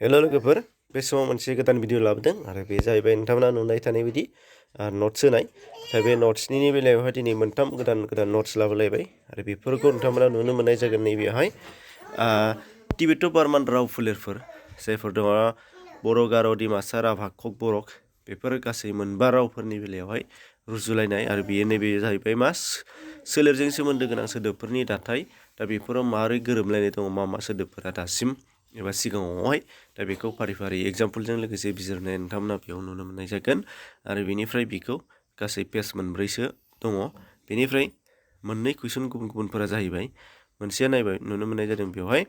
Hello लोगोफोर बे समाव मोनसे गोदान भिडिअ लाबोदों आरो बे जाहैबाय नोंथांमोना नुनाय थानाय बायदि नट्स होनाय दा बे नट्सनि बेलायावहाय दिनै मोनथाम गोदान नट्स लाबोलायबाय आरो बेफोरखौ नोंथांमोना नुनो मोननाय जागोन नैबेहाय टिबेट' बार्मान राव फोलेरफोर जायफोर दङ बर' गार' डिमासा राभा कक बरक बेफोर गासै मोनबा रावफोरनि बेलायावहाय रुजुलायनाय आरो बेयो नैबे जाहैबाय मा सोलेरजों सोमोन्दो गोनां सोदोबफोरनि दाथाय दा बेफोराव माबोरै गोरोबलायनाय दङ मा सोदोबफोरा दासिम एबा सिगाङावहाय दा बेखौ फारि फारि एग्जाम्पलजों लोगोसे बिजिरनाय नोंथांमोना बेयाव नुनो मोननाय जागोन आरो बेनिफ्राय बेखौ गासै पेज मोनब्रैसो दङ बेनिफ्राय मोननै कुइसन गुबुनफोरा जाहैबाय मोनसेया नायबाय नुनो मोननाय जादों बेवहाय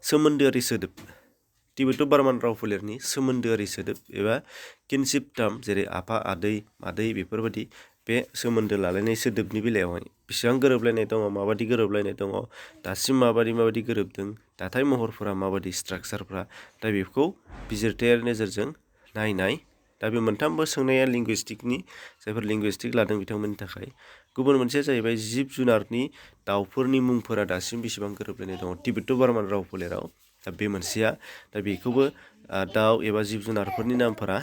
सोमोन्दोआरि सोदोब टिबेट' बार्मान राव फोलेरनि सोमोन्दोआरि सोदोब एबा किनशिप टार्म जेरै आफा आदै मादै बेफोरबायदि बे सोमोन्दो लालायनाय सोदोबनि बेलायावहाय बेसेबां गोरोबलायनाय दङ माबायदि गोरोबलायनाय दङ दासिम माबायदि गोरोबदों दाथाय महरफोरा माबायदि स्ट्राक्चारफ्रा दा बेखौ बिजिरथायारि नोजोरजों नायनाय दा बे मोनथामबो सोंनाया लिंगुइस्टिकनि जायफोर लिंगुइस्टिक लादों बिथांमोननि थाखाय गुबुन मोनसेया जाहैबाय जिब जुनारनि दाउफोरनि मुंफोरा दासिम बेसेबां गोरोबलायनाय दङ टिबेट' बार्मान राव फोलेराव दा बे मोनसेया दा बेखौबो दाउ एबा जिब जुनारफोरनि नामफोरा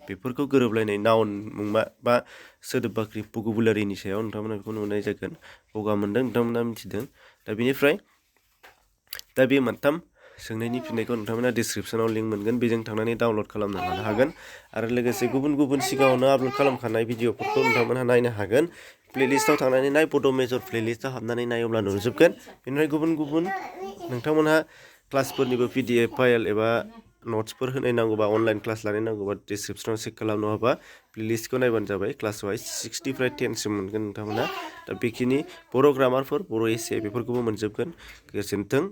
बेफोरखौ गोरोबलायनाय नाउन मुंमा बा सोदोब बाख्रि भकेबुलारिनि सायाव नोंथांमोना बेखौ नुनाय जागोन गगा मोनदों नोंथांमोना मिथिदों दा बेनिफ्राय दा बे मोनथाम सोंनायनि फिननायखौ नोंथांमोना डिसक्रिपसनाव लिंक मोनगोन बेजों थांनानै डाउनलड खालामनो लानो हागोन आरो लोगोसे गुबुन सिगाङावनो आपल'ड खालामखानाय भिडिअफोरखौ नोंथांमोनहा नायनो हागोन प्लेलिस्टआव थांनानै नाय बड' मेजर प्लेलिस्टआव हाबनानै नायोब्ला नुजोबगोन बेनिफ्राय गुबुन नोंथांमोनहा क्लासफोरनिबो PDF फाइल एबा नट्सफोर होनाय नांगौबा अनलाइन क्लास लानाय नांगौबा डिसक्रिपसनाव चेक खालामनो हाबा प्लेलिस्टखौ नायबानो जाबाय क्लास वाइज 60 निफ्राय 10 सिम मोनगोन नोंथांमोना दा बेखिनि बर' ग्रामारफोर बर' एसे बेफोरखौबो मोनजोबगोन गोजोन्थों।